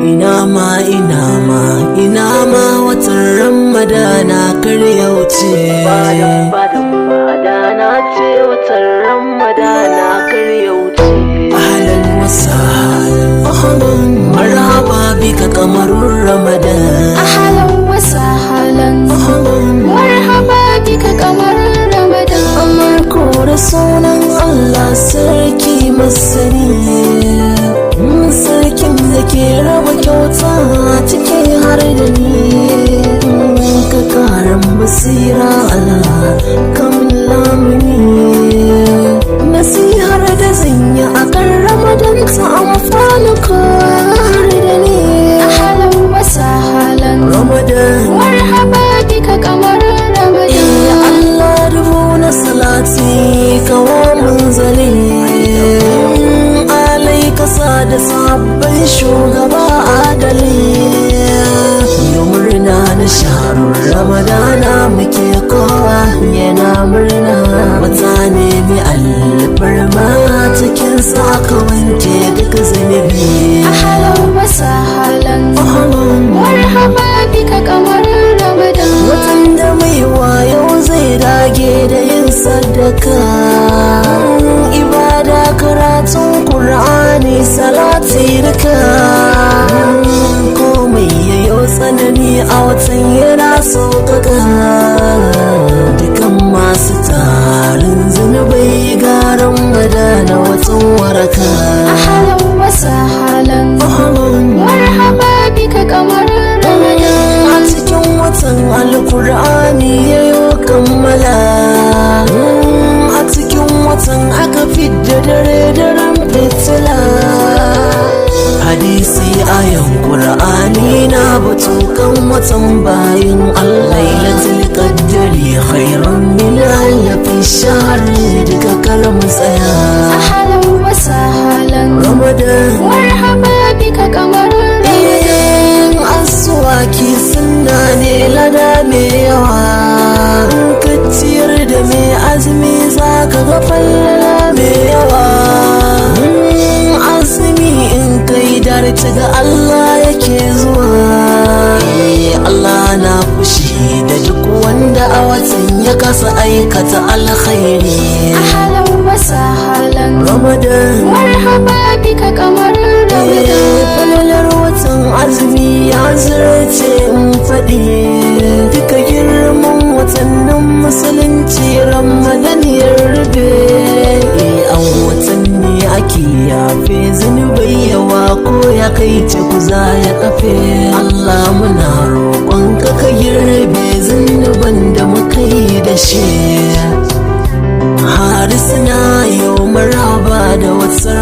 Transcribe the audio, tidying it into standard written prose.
Ina ma, ina ma, ina ma watan Ramadana kar ya wuce. Badana ce watan Ramadana kar ya wuce. Ahlan wa sahlan, marhaba bika kamarun Ramadan. Ahlan wa sahlan, marhaba bika kamar Ramadan. Amurko da sunan Allah sarki masani, sarkin da ke raba kyauta ciki har da ni. Ka karan basira Allah kamun lamuni, nasihar da zan yi a kan Ramadan ta amfani kowa har da ni. Ahlan wa sahlan, Ramadan, marhaba bika kamar Ramadan. Allah dubu na salati kawo munzali alai kasa da sabbin shugaba adali. Yau murna na shaharun Ramadana muke, kowa yana murna. Wata ne mai alfarma, cikin saka wanke duka zunubi. Ahlan wa sahlan, marhaba bika kamar Ramadan. Watan da mai wayo zai dage da yin sadaka, ibada, karatun Kur'ani, salati duka. Komai yayo tsanani a watan yana sauƙaƙa. Dukan masu tarin zunubai garan na watan waraka. Ahlan wa sahlan, marhaba bika kamar Ramadan. A cikin watan Alkur'ani ya yi kammala, a cikin watan aka fidda dare daren fitila. Hadisi ayan Qur'ani na batu kan watan bayin Allah. Lailatul Qadri khairun min alfi shahr, duka karam tsaya. Ahlan wa sahlan, Ramadan, marhaba bika kamar Ramadan. Yin asuwaki sunna ne, lada mai yawa. In ka ciyar da mai azumi za ka ga fallala mai yawa. Azumi in kai darci ga Allah yake zuwa. Allah na fushi da duk wanda a watan ya kasa aikata alkhairi. Ahlan wa sahlan, Ramadan, marhaba bika kamar Ramadan. Falalar watan azumi ya zarce in faɗi. Duka girman watannin Musulunci Ramadan ya rube. A watanni ake yafe zunubai yawa, ko ya kai teku za ya kafe. Allah muna roƙonka ka girbe zunuban da muka yi da shi. Har suna yau maraba da watan